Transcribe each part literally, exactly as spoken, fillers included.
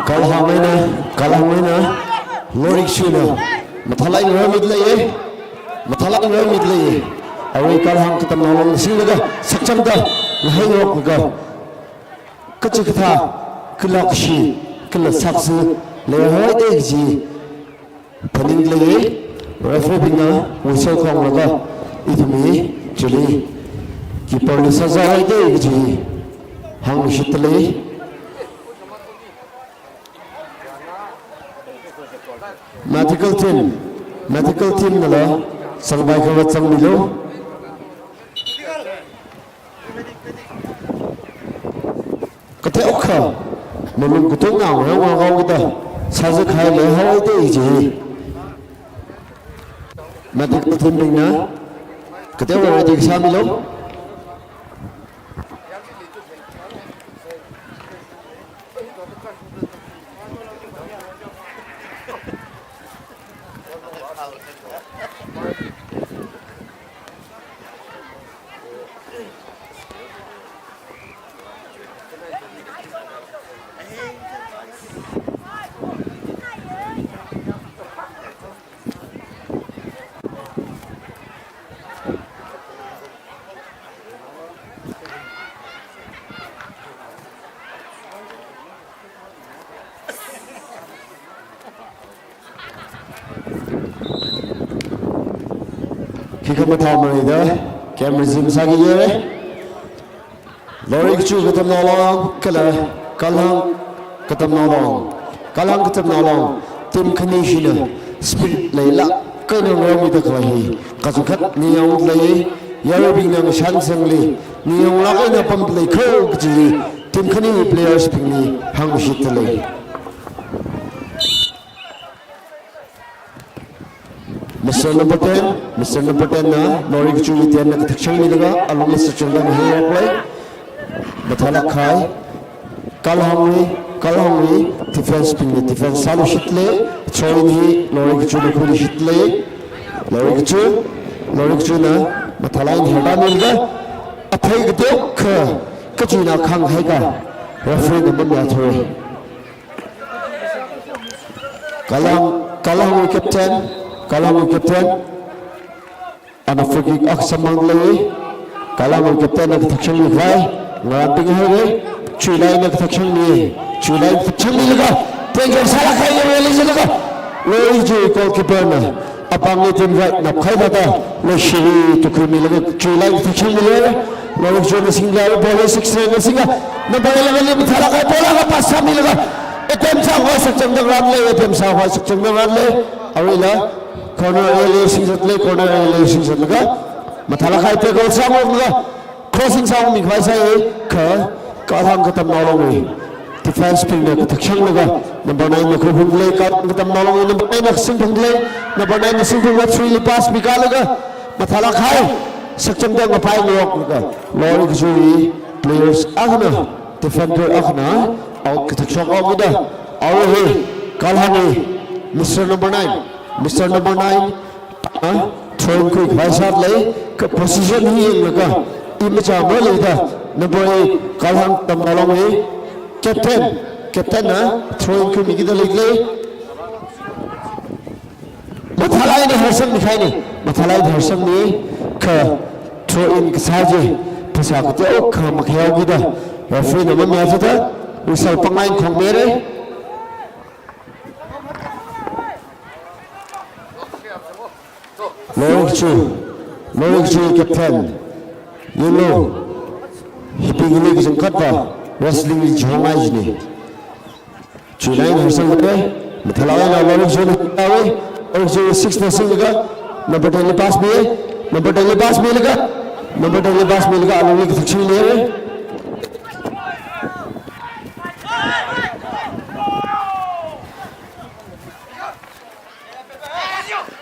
Kalhang eina, Kalhang eina, Lorikchuna mathālāk eina rāmida leiya, mathālāk eina rāmida leiya. Arui Kalhang katamnao long singlaga sakchamda ngahānroklaga, kachikathā, kala kashi, kala saksa leihaowa da kaji phaningda leiya. Referee bingna whistle khonglaga ithumwui chili keeper li sāzāhaowa da kaji hāngluishitda lei. Medical team, medical team nala sangbai khavāt sangmilu. Kateokha malung katongna ngarao ngarao kida sāzākahai leihaowa da ji. Medical team bingna kateokha ready sāmilu. Khikha mathāmeida, game resume sāki ye. Lorikchu katamnao long, kala Kalhang katamnao long. Kalhang katamnao long, team khani shina spirit leilāk eina ngarāmida khalei hi kachangkhat ningyāngda lei, yaruibingna ngashan sangli ningyānglāk eina pamda lei kho kaji team khani players bingli hāngshitda lei. Mister Number ten, Mister Number ten na Lorikchu ten na kathakshang milaga alungli sachangda ngahānrok lei. Mathālāk kahai. Kalhangwui, Kalhangwui defense bingna defense sāluishit lei. Throw-in hi Lorikchuna khuiluishit lei. Lorikchu, Lorikchuna mathālāk eina herda milaga athei kateokha kachuina khānghaika referee na mamayāthura. Kalhang, Kalhangwui captain, Kalhangwui captain. Ana free kick akha samphang lei. Kalhangwui captain na kathakshang mikhavai. Ngarānping haire, Chuilai na kathak shangmi, Chuilai kathak shangmilaga, danger sālāk kahai area li zanglaga, Lorikchui goalkeeper na, apāngli team right nap kahai thāda, Leishiri tukkhuimilaga, Chuilai kathak shangmile, Lorikchui na single, ball six na single, number eleven li mathālāk kahai ball akha pass sāmilaga, attempt sākhavai Sakchangdang rānle, attempt sākhavai Sakchangdang rānle, aruila, corner area li singzatle, corner area li singzatlaga, mathālāk kahai tackle sāngarumlaga, crossing sāungmi khavai sāi, kha, Kalhang Katamnao Longwui defence bingna kathak shanglaga, number nine na khuiphungdalei, Kalhang Katamnao Longwui number nine na singphungdalei, number nine na singphunglaga three li pass mikālaga, mathālāk kahai, Sakchangdang ngapai ngaroklaga, Lorikchui players akhana, defender akhana, out kathak shok haokida, aru hi, Kalhangwui, Mister Number nine, Mister Number nine, ah, throw in khuikhavai sālei, kha position hi yanglaga, i machā maleida, number eight, Kalhang Katamnao Longwui, captain, captain na, throw in khuimikida leilei. Mathālāk eina harsangmi kahaine, mathālāk eina harsangmi, kha throw in kasā chi, phasā kateokha makhayao kida, referee na mamiyā thāda, whistle pāngai khong mere. Lorikchui, Lorikchui captain, yellow, hibingli kachangkhatva, wrestling li chihongai jine. Chuilai na harsangre, mathālāk eina Lorikchui na harsangre, Lorikchui six na singlaga, number ten li pass mi, number ten li pass milaga, number ten li pass milaga, alungli kathak shangmi.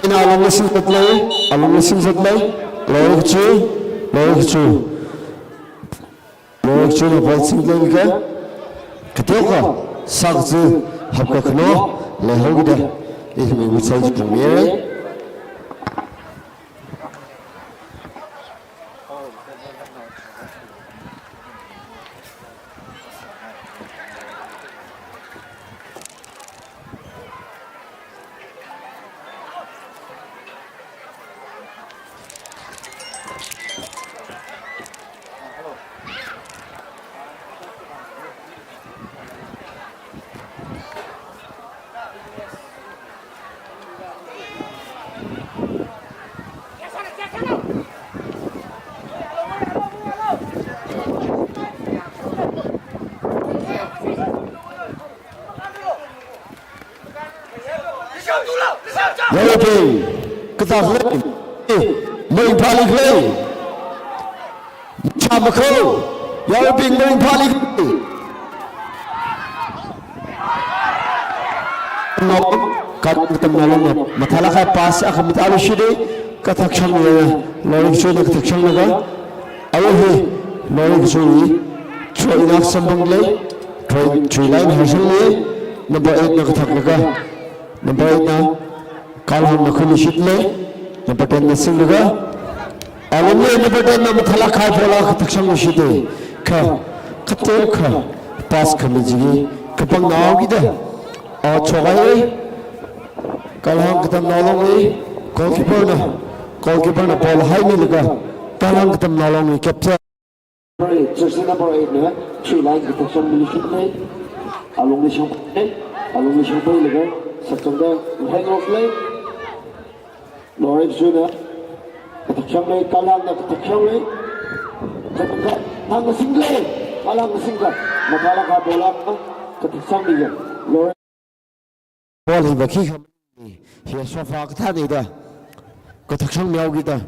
Ina alungli singzatlei, alungli singzatlei, Lorikchui, Lorikchui. Lorikchui na ball singzatlei kha, kateokha, sākachi, hapkakhano, leihaokida, ithumwui whistle chi phungmire. Yarabing, kathak lei, eh, maringphālikhalei. Chāmakho, Yarabing maringphālikhalei. Nong, Kalhang Katamnao Long, mathālāk kahai pass akha mitāluishitei, kathak shangmi, Lorikchui na kathak shanglaga, aru hi, Lorikchui, throw in akha samphangdalei, throw in, Chuilai na harsangmi, number eight na kathaklaga, number eight na, Kalhang na khuiluishitlei, number ten na singlaga, alungli number ten na mathālāk kahai ball akha kathak shangluishitei, kha, kateokha, pass khami chi, kapangna haokida, out shokhai, Kalhang Katamnao Longwui, goalkeeper na, goalkeeper na ball haimilaga, Kalhang Katamnao Longwui captain. Number eight, jersey number eight na, Chuilai kathak shangmiluishitlei. Alungli shangpai, alungli shangpailaga, Sakchangdang ngapai ngaroklei. Lorikchui na, kathak shanglei, Kalhang na kathak shanglei. Kalhang na singlei, Kalhang na singga. Mathālāk kahai ball akha, kathak shangmiga. Lorikchui. Ball hiva khikha, hi sofa kathānei da. Kathak shangmi haokida.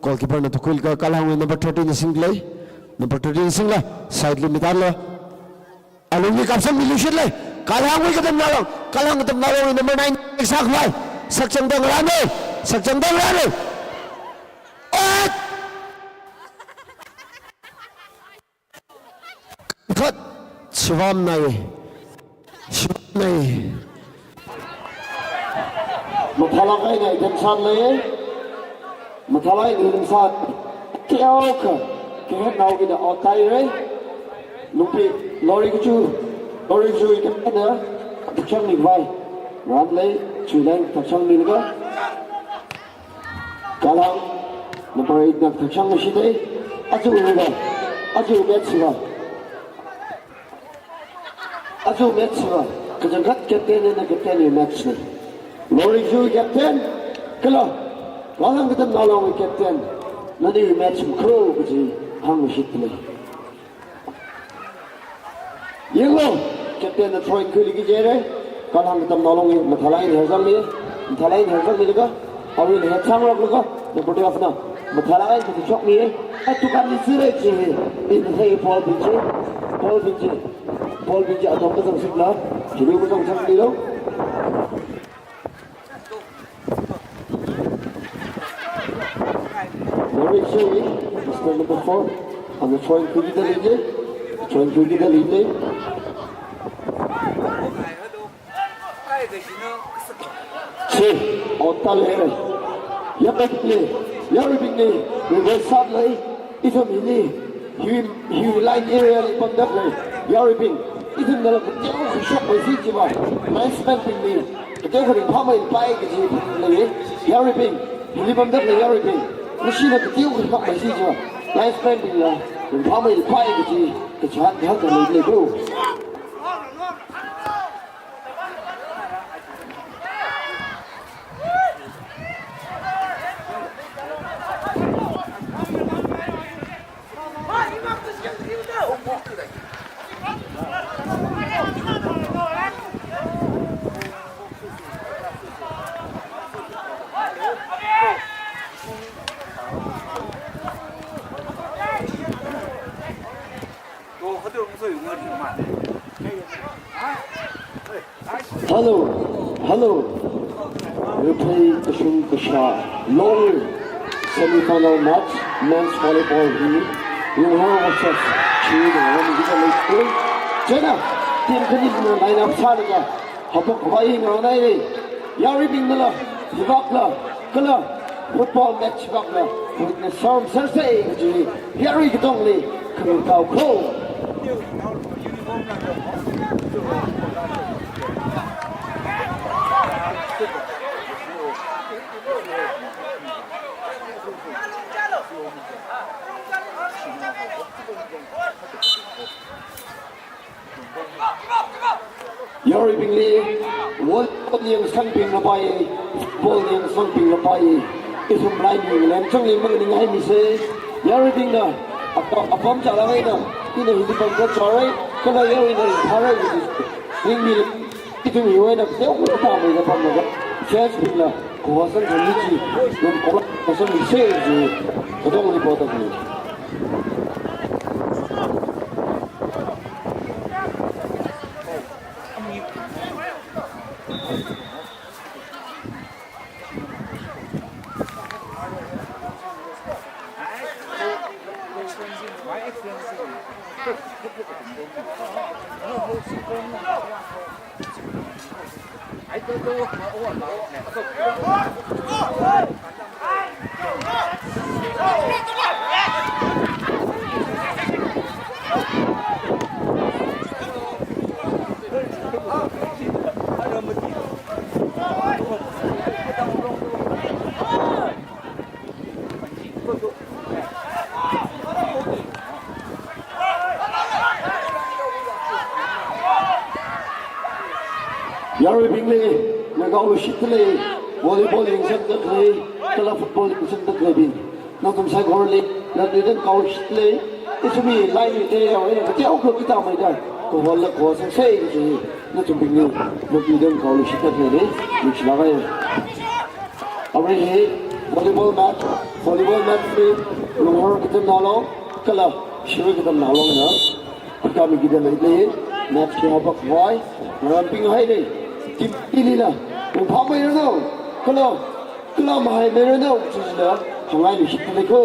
Goalkeeper na tukkhuilaga Kalhangwui number thirteen na singlei. Number thirteen na singla. Side li mitāla. Alungli kapsangmiluishitlei. Kalhangwui Katamnao Long. Kalhang Katamnao Longwui number nine sākhavai. Sakchangdang rānei. Sakchangdang rānei. Eight! Khat, shivamnai. Shivamnai. Mathālāk eina attempt sālei. Mathālāk eina attempt sā. Teokha, kahetnao kida out tāhairei. Lungpi, Lorikchui, Lorikchui kida, kathak shangmi khavai. Rānlei, Chuilai kathak shangmilaga. Kalhang, number eight na kathak shangluishitei, aja uva, aja match uva, Aja match va, kachangkhat captain eina captain wui match na. Loringshowui captain, kala, Kalhang Katamnao Longwui captain, naniwui match makro kaji hāngluishit lei. Yanglu, captain na throw in khuili kaji re, Kalhang Katamnao Longwui mathālāk eina herzangmi, mathālāk eina herzangmilaga, awui head sāngaroklaga, number twelve na, mathālāk eina khuishokmi, atukam ni sire chi, in hei ball bing chi, ball bing chi, ball bing chi, athum kazang sikla, chilu kazang chang ni lo. Loringshowwui, Mister number four, ana throw in khuikida leili, throw in khuikida leili. Chi, out ta lei. Yaruibingli, yaruibingli, reverse shot lei. Ithum hili, hi, hi line area li pamda khalei, yaruibing. Ithumnala kateokha shokmei si jiva, linesman bingli, kateokha ringphāmeipai kaji lei, yaruibing. Hili pamda khalei yaruibing, nashina kateokha shokmei si jiva, linesman bingla ringphāmeipai kaji, kachihān kahak leili ko. Hello, hello. Replay kashung kasha long semi-final match, men's volleyball hi, Lunghor versus Chiwui Lunghor ni kita lei. Chieina, team khanina line up sālaga, haophok khavai ngarānnai lei. Yaruibingnala, hivakla, kala, football match hivakla, witness sāngarumser sei kaji, yarui katongli, khangatā ko. Yaruibingli, volleyball yangsangbingla pai, football yangsangbingla pai, ithum line wui lam chang yangmang ningai mi sei. Yaruibingna, apa, apam chālāk eina, ina hili pamda chārai, kala yaruina ringphārai, ringmi, ithum hiwui eina, teokha tāmeida pamlaga, fans bingla, khuisang khanli chi, rum kola, khuisang mi sei chi, katongli poda khalei. Yaruibingli, nagao lushit lei, volleyball yangsanglāk lei, kala football yangsanglāk leibing. Nathum saikorali, nali dang kaoshit lei, ithumwui line area wui eina kateokha kita meida, kahola kahosang sei kaji, nathumbingli, nali dang kaolushit lei, ningshilāk haira. Arui hi, volleyball match, volleyball match hi, Lunghor Katamnao Long, kala, Chiwui Katamnao Longna, khuikāmi kida leili, match hi haophok khavai, ngarānping haira, team ilila, ringphāmeiranu, kala, kala mahaimeiranu, chila, hāngngailuishit lei ko.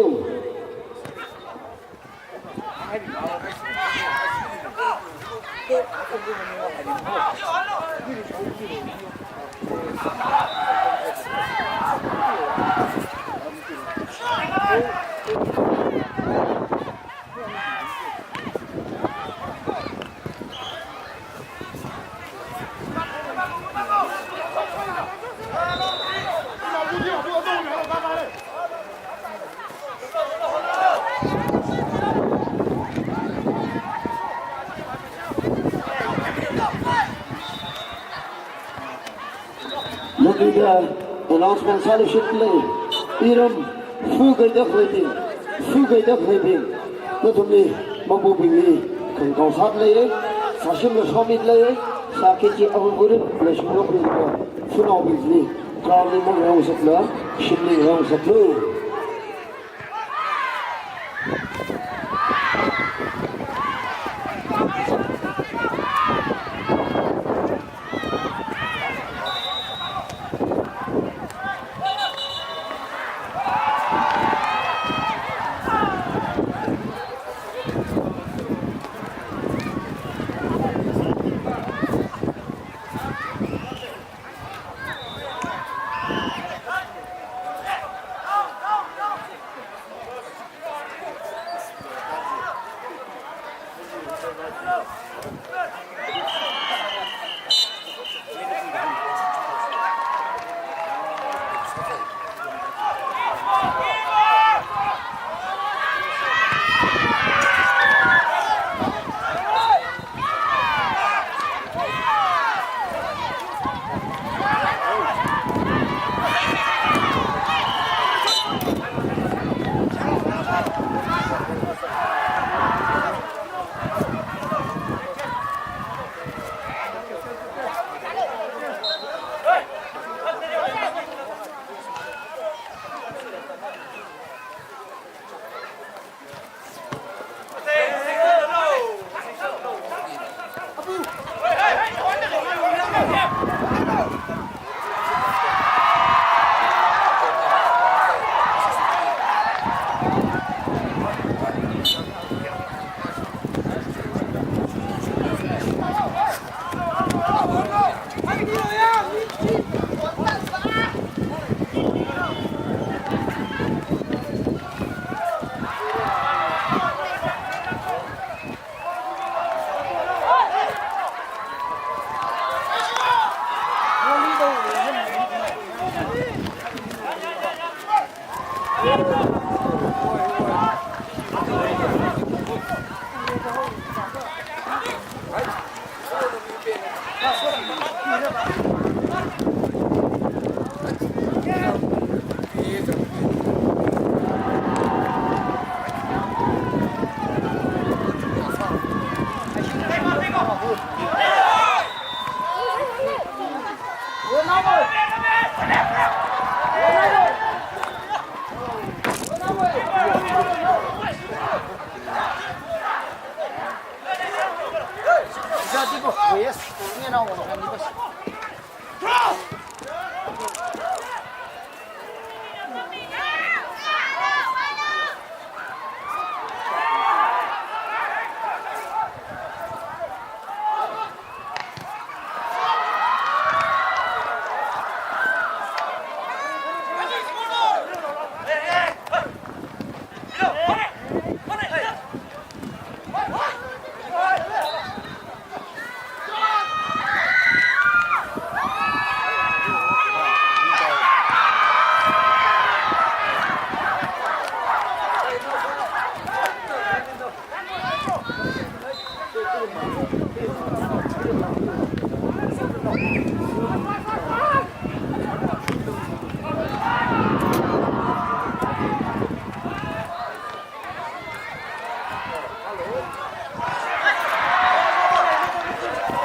Ida announcement sāluishit lei, iram fugaida khalei bing, fugaida khalei bing, nathumli mabubingli khangkao sāda lei, sāshim la shomit lei, sāki chi abu guru, la shimrok bing, funaobingli, ground li mangrao sakla, shimli ngarao saklu.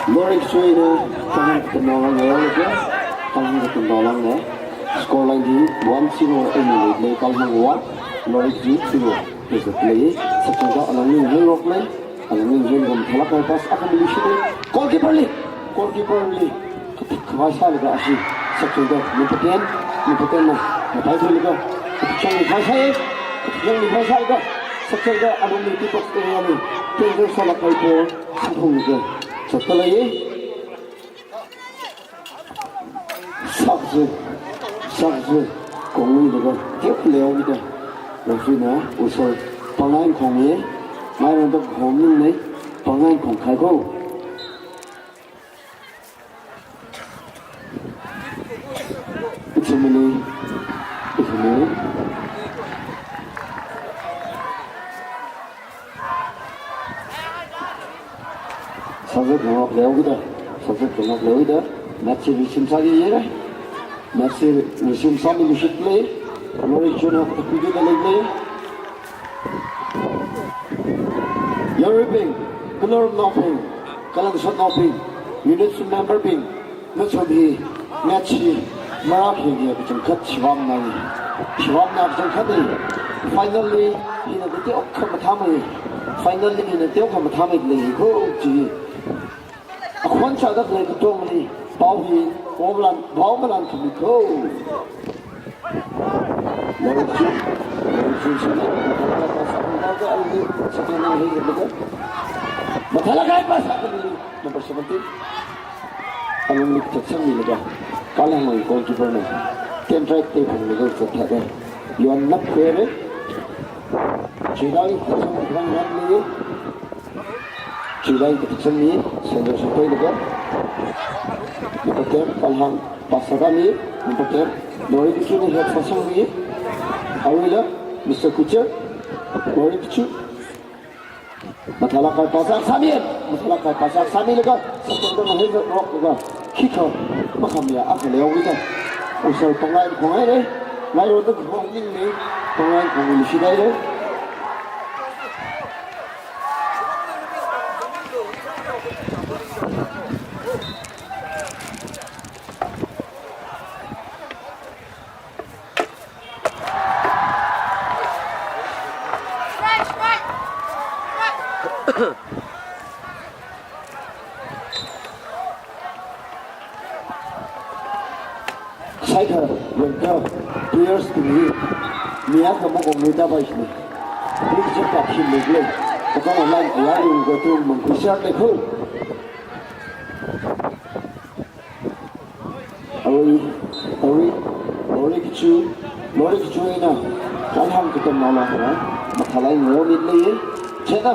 Lorikchuina, pangkhanang katonga ngareolāka, pangkhanang katonga ngareolāka. Score line di one zero eina leidalei, pangkhanang one, Lorikchu zero. Please play. Sakchungda alangli ngarok lei, alangli ngarok mathālāk kahai pass akha mili shite. Goalkeeper li, goalkeeper li. Khavai sālaga ashi, Sakchungda, number ten, number ten na, mathāi theilaga, Sakchungli phai sāi, Sakchungli phai sālaga, Sakchungda alungli tee box area li, danger sālāk kahai ball, samphanglaga zatdalei. Sakchu, Sakchu, kongluilaga, tep leokida, referee na, Uso, pangaikhong ye, mairanda khong nungnei, pangaikhong khaiko. It's a mini. It's a mini. Subject ngarok leokida. Subject ngarok leokida. Match hi resume sāki yera. Match hi resume sāmiluishit lei, Lori Kachuna kathak pida leilei. Yaruibing, khalarnaobing, kala ngasotnaobing, unit member bing, nathum hi match hi marākhayang kachangkhat shivāmana. Shivāmana kachangkhat hi. Final li hina kateokha mathāmei. Final li hina teokha mathāmei lei hi ko chi. Akhon chāda khalei katongli pao hi, pao malan, pao malan khami ko. Lori Kachu, Lori Kachu sāna, Mathalakai Pasa, Mathalakai Pasa, Mathalakai Pasa, number seventeen. Alungli kathak sangmilaga, Kalhangwui goalkeeper na ten right te phunglaga kathak thāda, yuan nap khuire. Chidai kathak sangmi, Kalhang nap ni. Chidai kathak sangmi, center sāpailaga. Number ten, Kalhang, pass sāmi, number ten, Lori Kachuna head sāsangmi. Aruila, Mister Kuchar, Lori Kachu. Mathalakai Pasa sāmi, Mathalakai Pasa sāmilaga, second na head rock laga, kick out, makhamya, akha leoida. Usal pangai khongai le, ngai roda khong ning le, pangai khong le shidai le. Saikha, yangkha, players bing hi, mi akha makong nui tāpai shini. Please check up shim le le. Kakang online, ya yung go to mangkushar le khu. Arui, arui, Lori Kachu, Lori Kachu eina, Kalhang Katamnao Long, Mathalaing Reomit leiya. Chieina,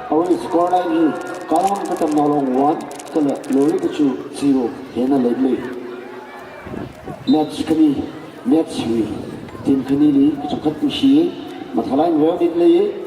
arui score line hi, Kalhang Katamnao Long one, kala Lori Kachu zero, hina leilei. Match khani, match wui, team khanili, kachangkhat ningshiya, Mathalaing Reomit leiya.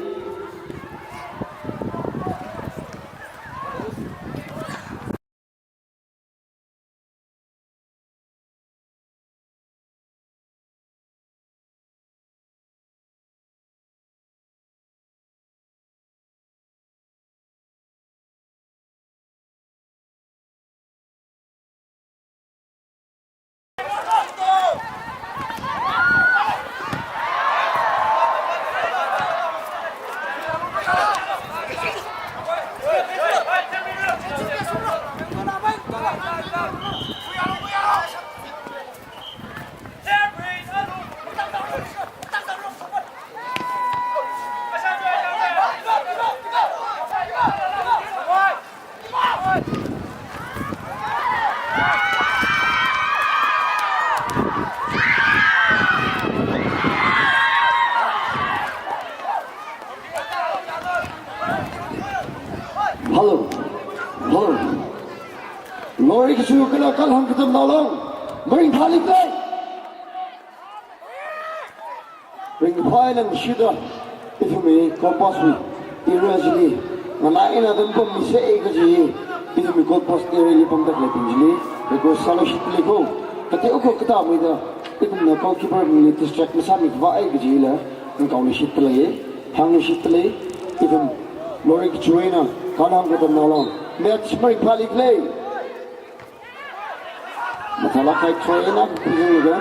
Hello. Hello. Lori Kachu kala Kalhang Katamnao Long. Maringphāli khalei. Ringphāli nang shida. Ithumwui compose wui. Area chili. Nganai eina dam pam mi se e kaji. Ithumwui compose area li pamda khaleibing chili. Request sāluishit lei ko. Kateokha katā mida. Ithumna goalkeeper bingli distract masāmi khavai kajila. Ngakaoluishit lei. Hāngluishit lei, ithum Lori Kachu eina, Kalhang Katamnao Long. Match maringphāli khalei. Mathalakai Kachu eina, khuilaga.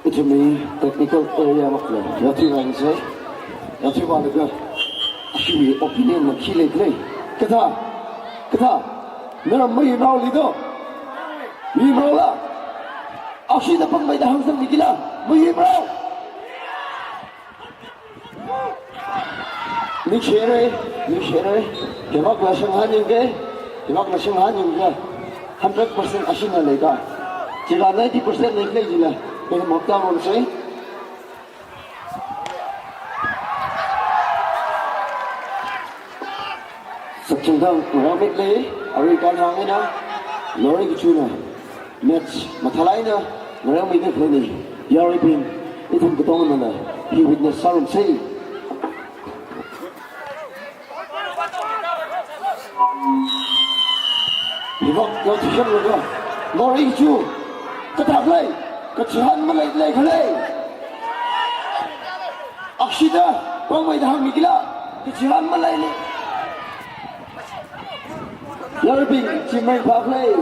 Ithumwui technical area makla, yathi rang se, yathi vālaga, ashiwui opinion na khi leikhala. Kathā, kathā, naram mayuimarao li do? Yuimarao la? Ashina pāngmeida hāngsangmi kila, mayuimarao? Ningshire, ningshire. Temakla shang hānyungke, temakla shang hānyungke. Hundred percent ashina leida. Chila ninety percent leikhala jila. Kei mapta ron se. Sakchungthang Reomit lei, arui Kalhang eina, Lori Kachuna. Match mathālāk eina, Reomit na khani. Yaruibing. Ithum katonganala hi witness sārumsei. Hivak yāthuishaplu ka. Lorry kachu kathak lei, kachihān malei lei khalei. Akshida, pāngmeida hāngmikila, kachihān malei lei. Lorrybing, chi maringphā khalei.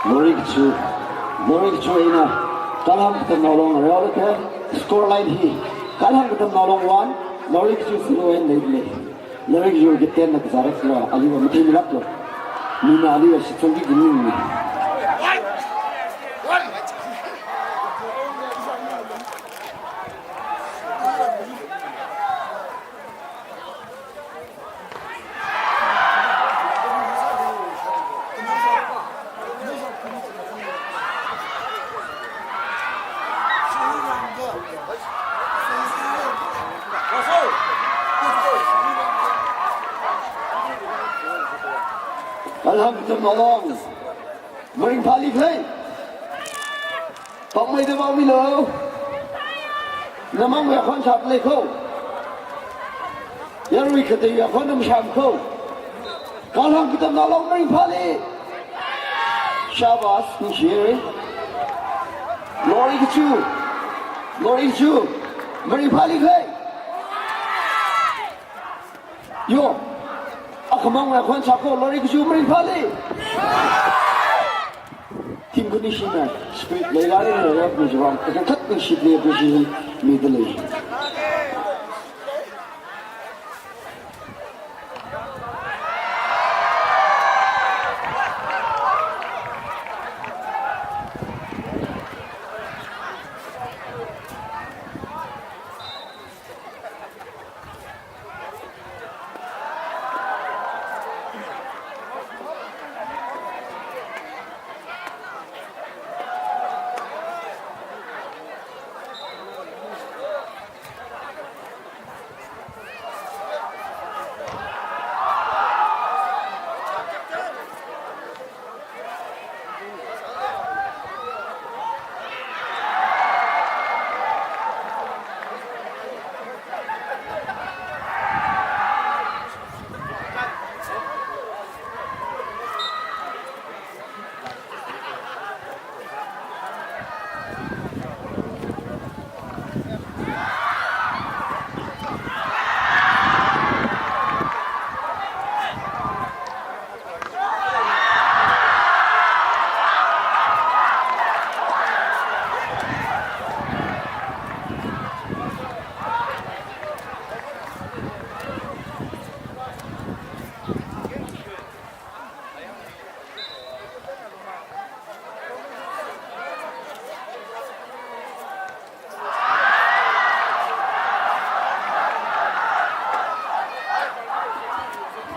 Lorry kachu, Lorry kachu eina, Kalhang Katamnao Long reo lake, score line hi, Kalhang Katamnao Long one, Lorry kachu zero eina leilei. Lorry kachu captain na kazārakla, aliva matheimilakla. Mina aliva shitsangki kaning ni. Kalhang Katamnao Long. Maringphāli khalei. Pāngmeida pāngmilu. Namangwui akhon shap lei ko. Yarui khateiwui akhon nam sham ko. Kalhang Katamnao Long maringphāli. Shabash, ningshi haira. Lorry kachu. Lorry kachu. Maringphāli khalei. Yo, akhamang akhon shap ko, Lorry kachu maringphāli. Team khani shina spirit leilala, leilala, kachangkhat ningshili appreciation midalei.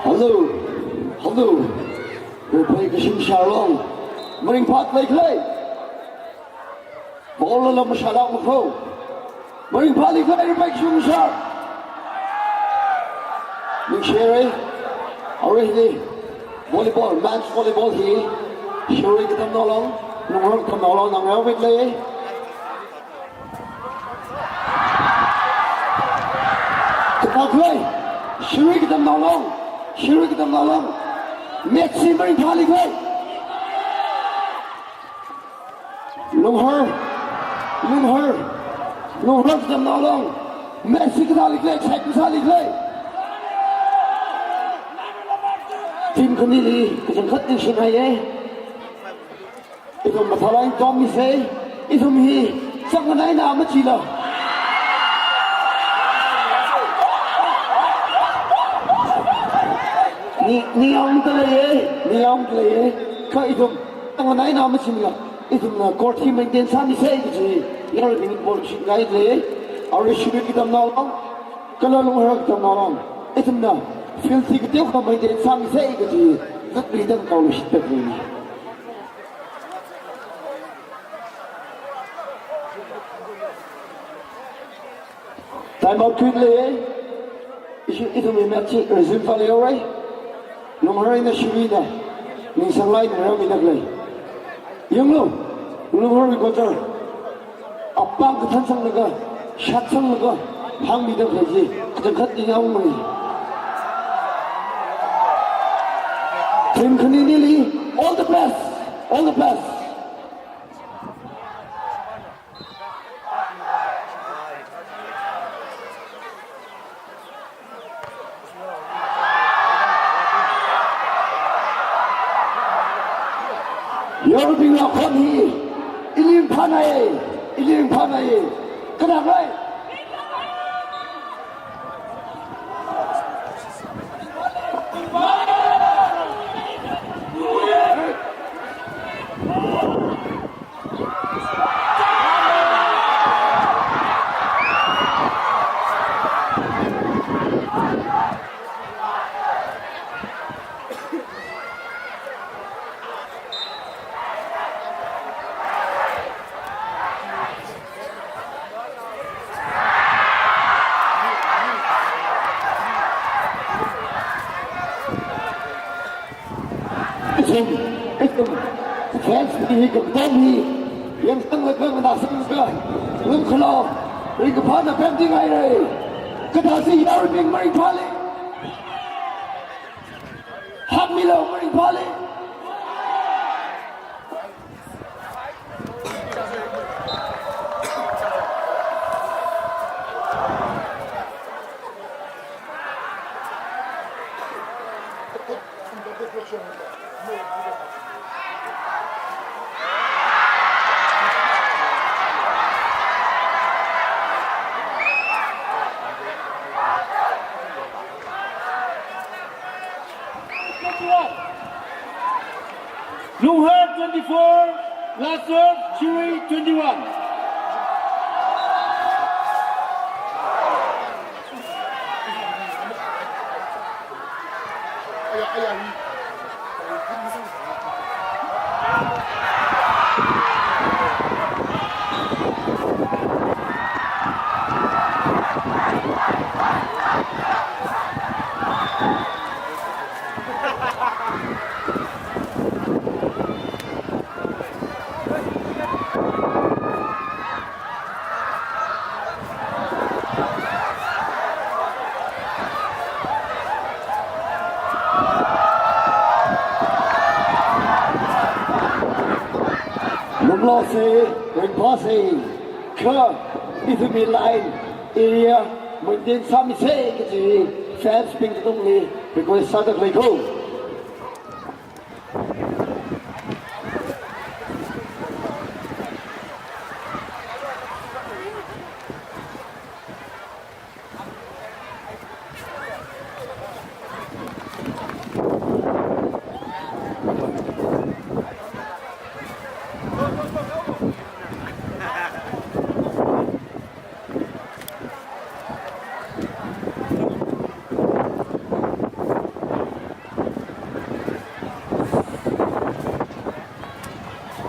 Hello, hello. Ruphei Kashim Sharlong. Maringphā khalei khalei. Ball la mashālāk makho. Maringphāli khalei Ruphei Kashim Shar. Ningshi haira. Aruihili volleyball, men's volleyball hi Shirui Katamnao Long, Lunghor Katamnao Long nang reo midalei. Kathak khalei, Shirui Katamnao Long, Shirui Katamnao Long. Match hi maringphāli khalei. Lunghor, Lunghor, Lunghor Katamnao Long. Match hi kathāli khalei, side kasāli khalei. Team khanili kachangkhat ningshihaiya. Ithum mathālāk eina tommisei, ithum hi chānganai eina machila. Ni, ningyāng da leiya, ningyāng da leiya. Kha ithum, tanganaina machimla, ithumna court hi maintain sāmisa kaji, yaruibing ball shit ngai lei, arui shuri katamnao lang, kala Lunghar katamnao lang. Ithumna field hi kateokha maintain sāmisa kaji, zatli dang kaulu shit pet lei. Time out khuilu. Ishi, ithumwui match resume sālu. Lunghar eina Shirina ningsanglāk eina rāmida khalei. Yanglu, Lungharwui coach. Apāng kathan sanglaga, shot sanglaga, hāngmida khalei chi, kachangkhat ningyāng mai. Team khaninili, all the best, all the best. Yaruibingna khon hi, ili ringphānai, ili ringphānai. Khanārai. Ithum, ithum, fans hi katonga hi, yangsanglaga, nganāsanglaga, lumkhalao ringkaphāna pemtingaira. Kathāsi yaruibing maringphāli. Hāngmilu maringphāli. Lunghar twenty-four, Laser Shiri twenty-one. Lumlose, ringphāse, kha ithumwui line area maintain sāmise kaji fans bing katongli request sāda khalei ko.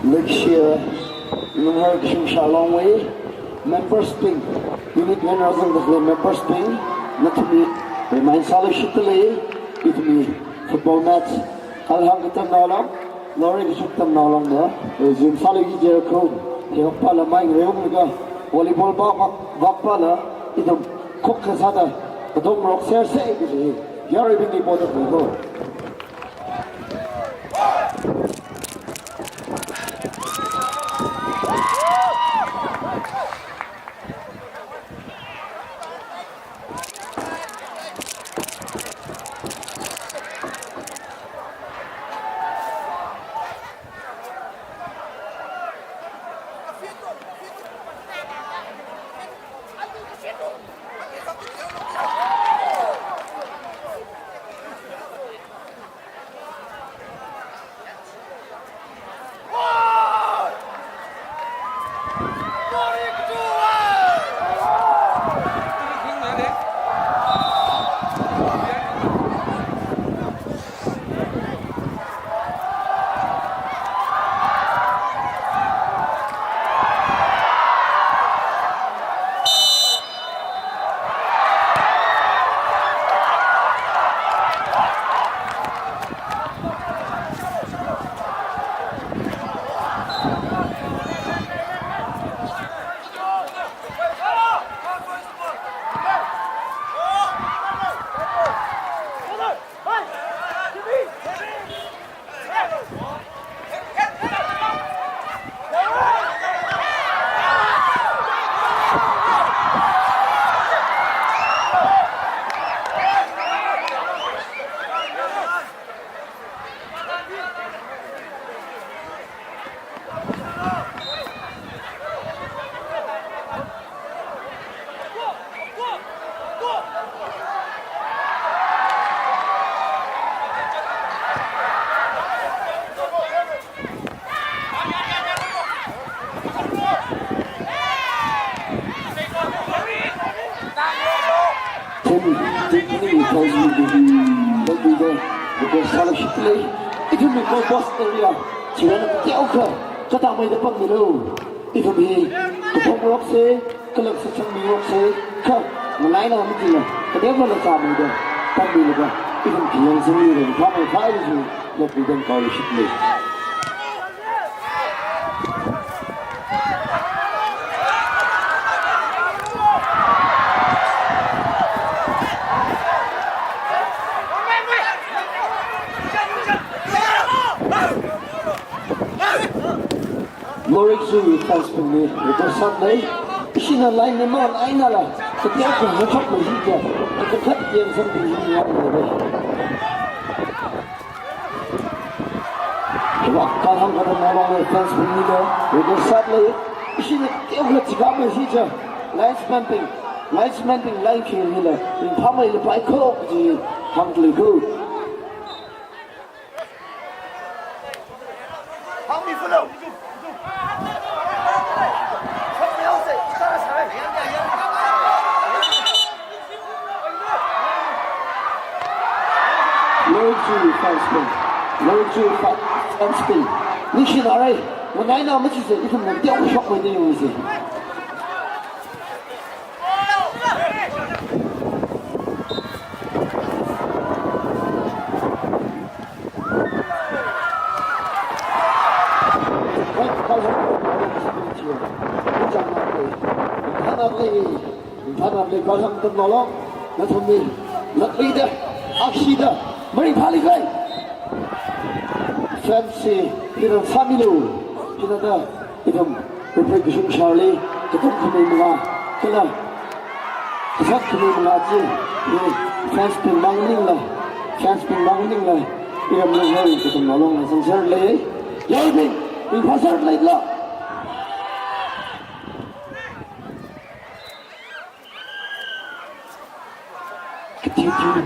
Next year, Lunghar Kashung Shalongwui members bing, unit one razang dakle members bing, nathumli remind sālu shitale, ithumwui football match, Kalhang katamnao lang, Lorry kashung katamnao langna, resume sālu ki jera ko, he vakpala mai reung laga, volleyball ba vak, vakpala, ithum khokha sāda, katong rokserse kaji, yaruibingli boda ko. Ithum, ithum, ithum, ithum, ithum, ithum, ithum, ithumwui goal post area, chieina teokha, katammeida pammilu. Ithum hi kaphok rokse, kala sachang mi rokse, kha, nganaina mathila, kateokha lachāmeida pammilaga, ithum khayang sangli ringphāmei kha ishi, lokli dan kau lishit lei. Morikchung fans bingli request sālei. Ishina line ni man einala, kateokha hachok mei jiakha, kakhat yang sambi hi yang lei. Hiva kahāng katamnao long fans bingli request sālei. Ishina teokha chikha mei jiakha, linesman bing, linesman bing line khil hila, ringphāmeila pai kho ji hāngli gu. Lord Jew fans bing, Lord Jew fa-, fans bing. Ningshinare, mangaina machise, ithum nang teokha shokmeida yangse. Fans hi, hina sāmilu, hina da, ithum, referee kashung sharli, katum khanei manga, kala, kasat khanei manga chi, hi, fans bing mang maningla, fans bing mang maningla, iram lung hoi, katamnao long na sangser lei, yaibing, ringphāser leila. Katiu tiu.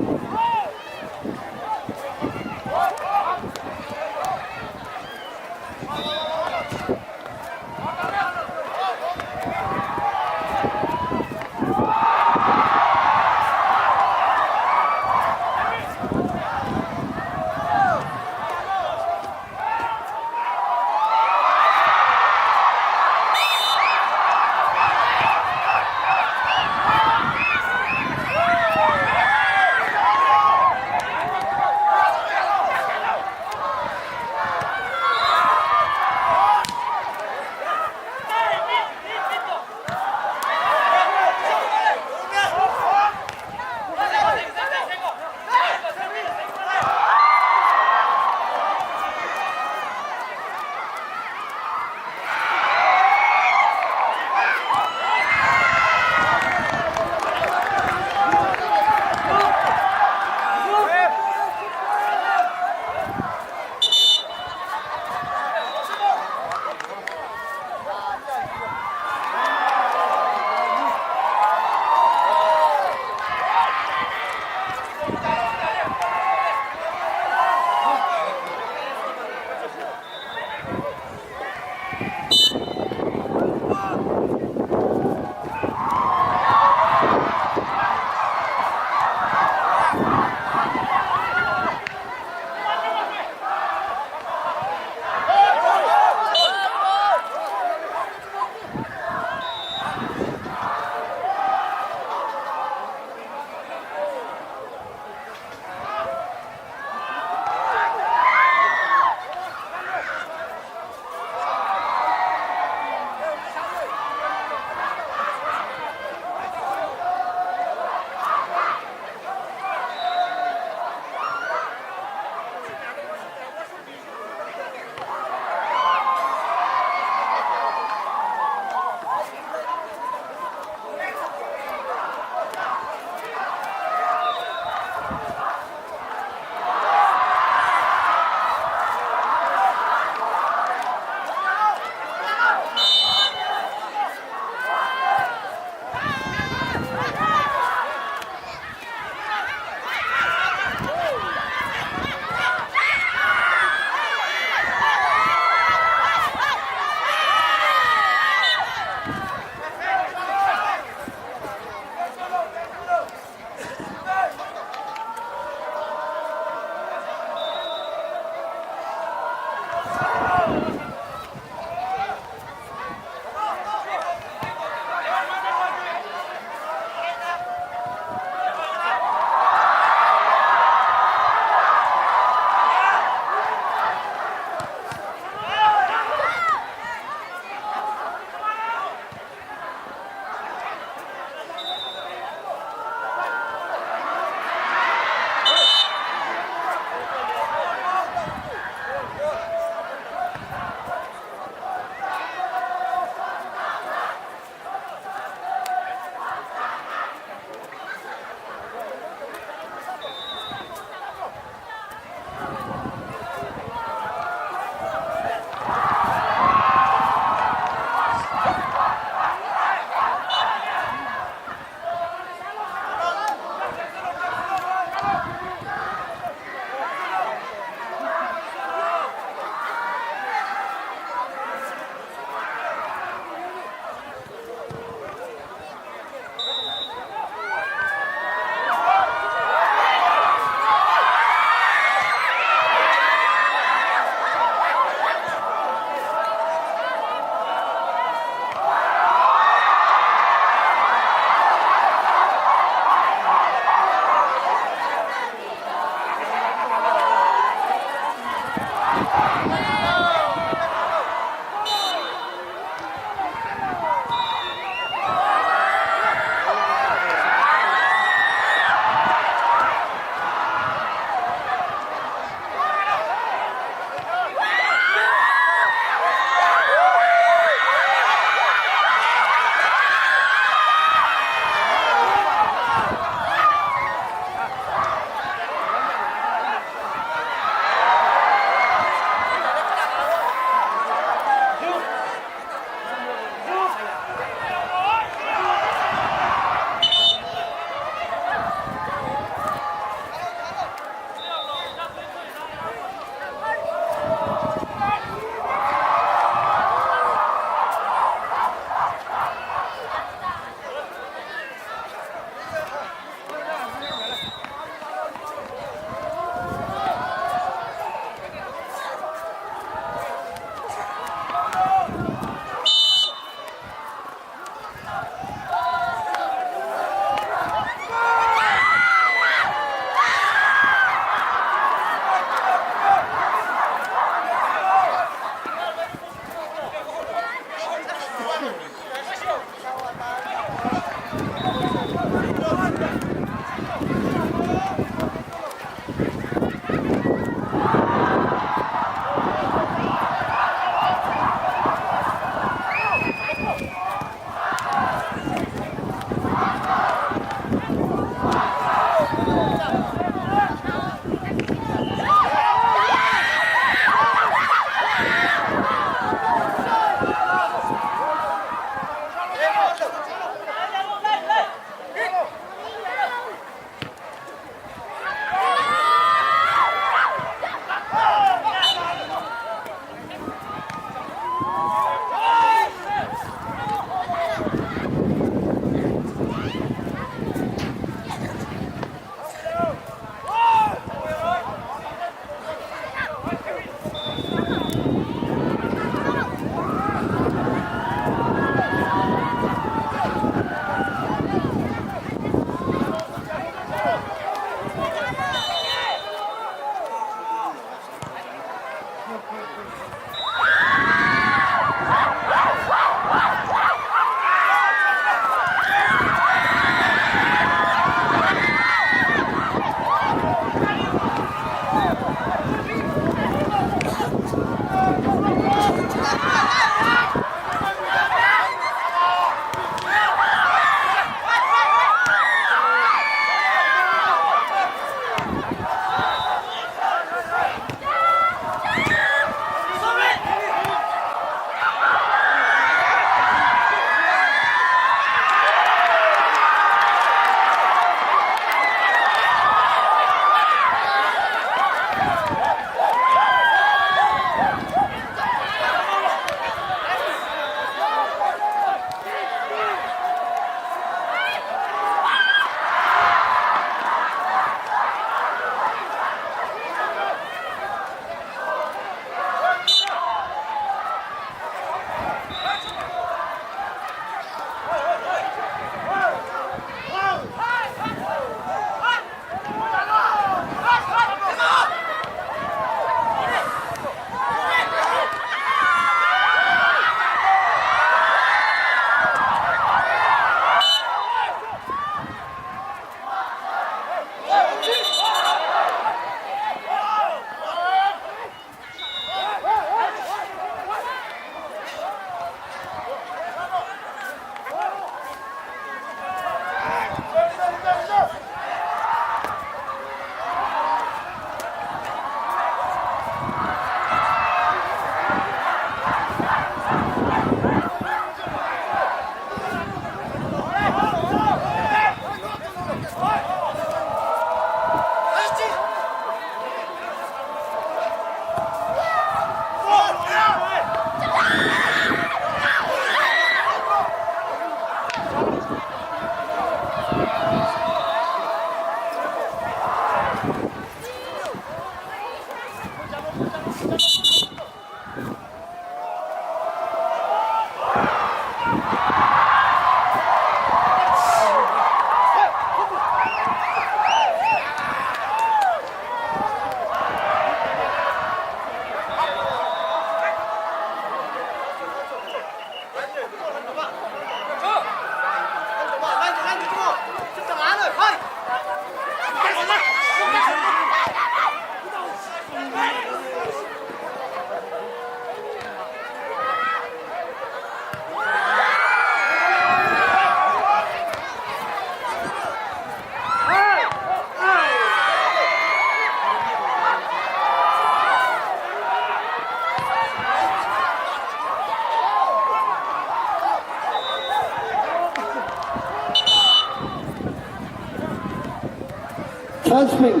Fansbing,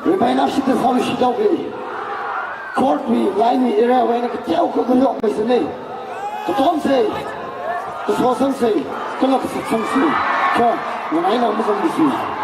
remain ashita sāluishithaoki. Court wui, line wui area wui eina kateokha kayokmei sāni. Katomsei, kasosangse, kala kasatsangsei. Kha, nganai na mazangmisi.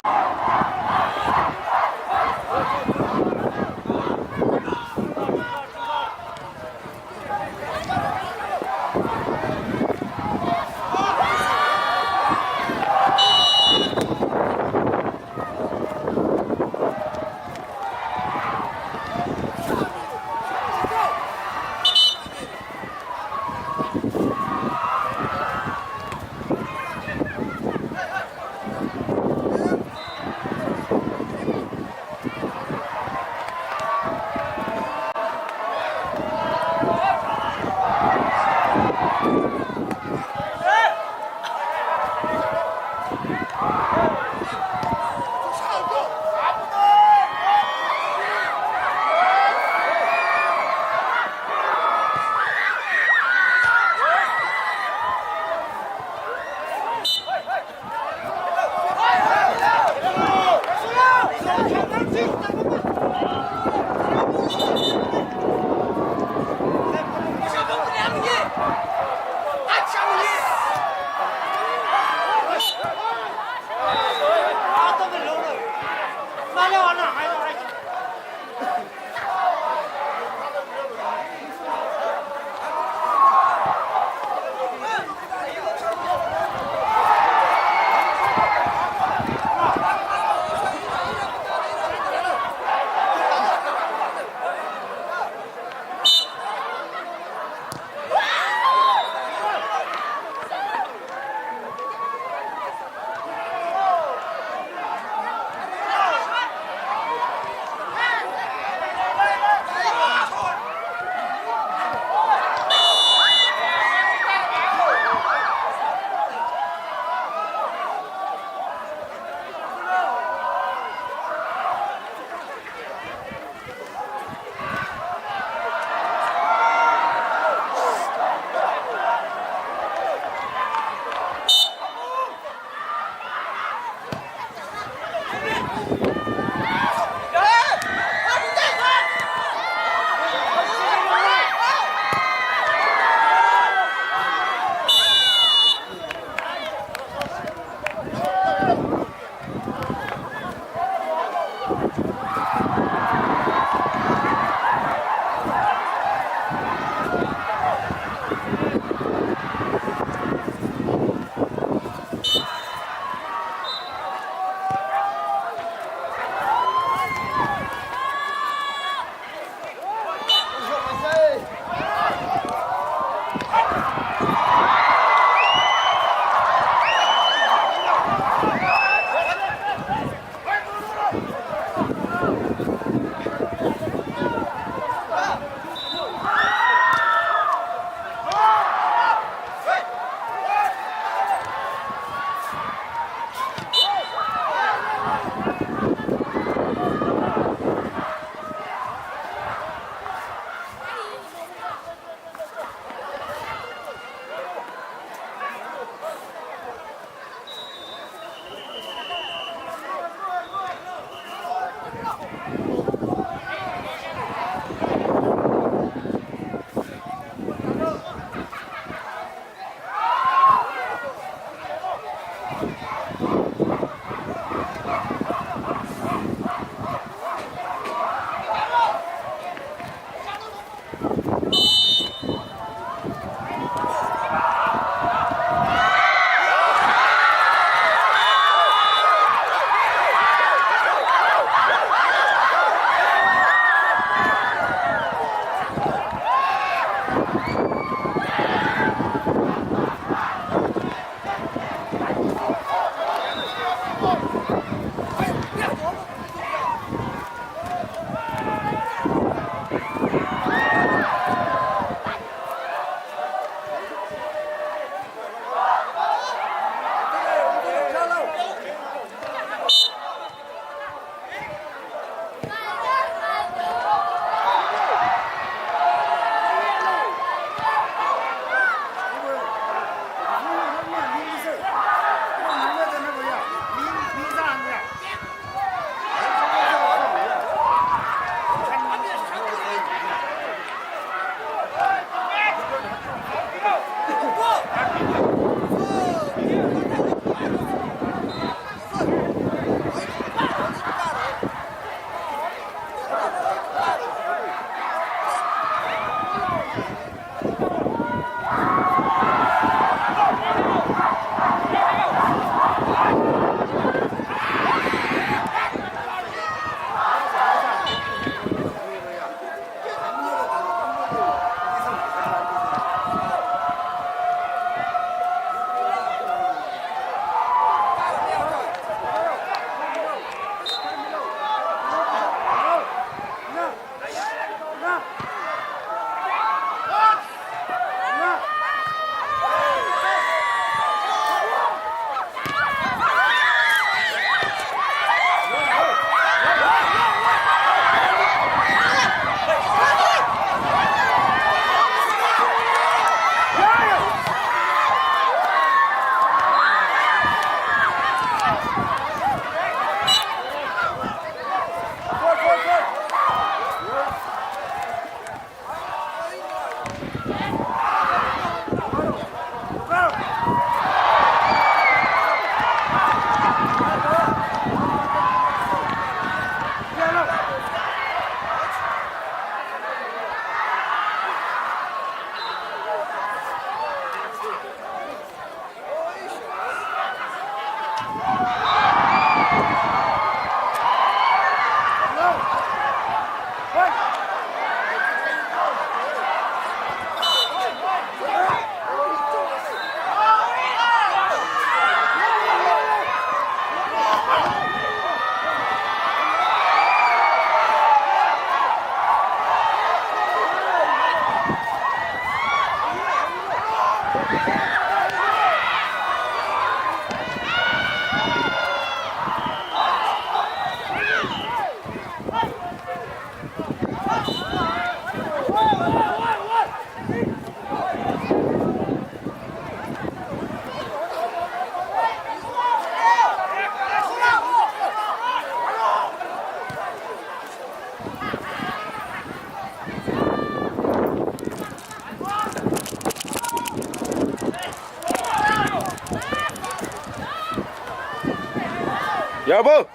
Yabo!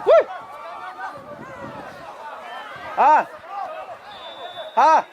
Woo! Ha! Ha!